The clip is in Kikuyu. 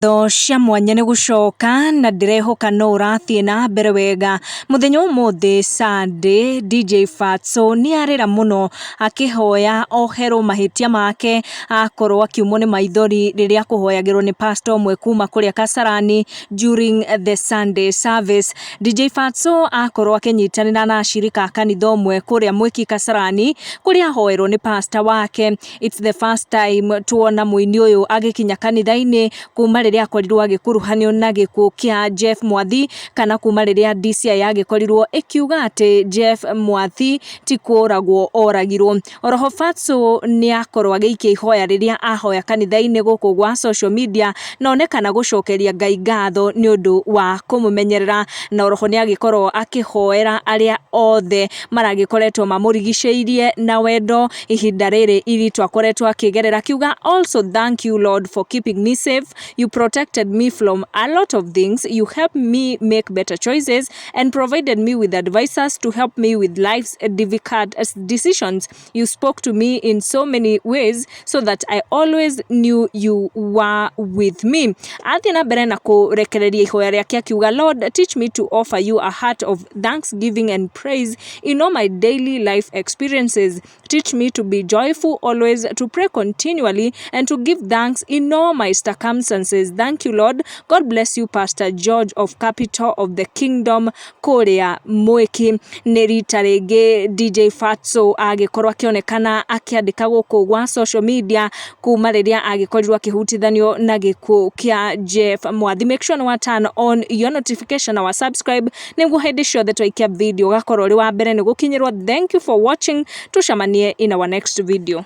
Ngatho cia mwanya nĩ gũcoka na ndĩrehoka no ũrathiĩ na mbere wega. Mũthenya ũmũthĩ Sunday, DJ Fatxo nĩ arĩra mũno akĩhoya oherwo mahĩtia make akorwo akiumwo nĩ maithori rĩrĩa akũhoyagĩrwo nĩ pastor ũmwe kuma kũrĩa Kasarani during the Sunday service. DJ Fatxo akorwo akĩnyitanĩra na ashirika a kanitha ũmwe kũrĩa Mwiki Kasarani kũrĩa ahoerwo nĩ pastor wake. It's the first time tuona mũini ũyũ agĩkinya kanitha-inĩ kuma rĩrĩa akorirwo agĩkuruhanio na gĩkuũ kĩa Jeff Mwathi kana kuma rĩrĩa DCI yagĩkorirwo ĩkiuga atĩ Jeff Mwathi ti kũragwo oragirwo. Oroho Fatxo nĩ akorwo agĩikia ihoya rĩrĩa ahoya kanitha-inĩ gũkũ gwa social media na onekana gũcokeria Ngai ngatho nĩ ũndũ wa kũmũmenyerera, na oroho nĩ agĩkorwo akĩhoera arĩa othe maragĩkoretwo mamũrigicĩirie na wendo ihinda rĩrĩ iritũ akoretwo akĩgerera, akiuga, "Also thank you, Lord, for keeping me safe. You protected me from a lot of things. You helped me make better choices and provided me with advisors to help me with life's difficult decisions. You spoke to me in so many ways so that I always knew you were with me." Athiĩ na mbere na kũrekereria ihoya rĩake akiuga, "Lord, teach me to offer you a heart of thanksgiving and praise in all my daily life experiences. Teach me to be joyful always, to pray continually and to give thanks in all my circumstances. Thank you, Lord. God bless you, Pastor George of Capital of the Kingdom kũrĩa Mwiki." Nĩ rita rĩngĩ DJ Fatxo agĩkorwo akĩonekana akĩandĩka gũkũ gwa social media kuma rĩrĩa agĩkorirwo akĩhutithanio na gĩkuũ kĩa Jeff Mwathi. Make sure nĩ wa turn on your notification na wa subscribe nĩguo hĩndĩ ciothe twaikia video ũgakorwo ũrĩ wa mbere nĩ gũkinyĩrwo. Thank you for watching, tucemanie in our next video.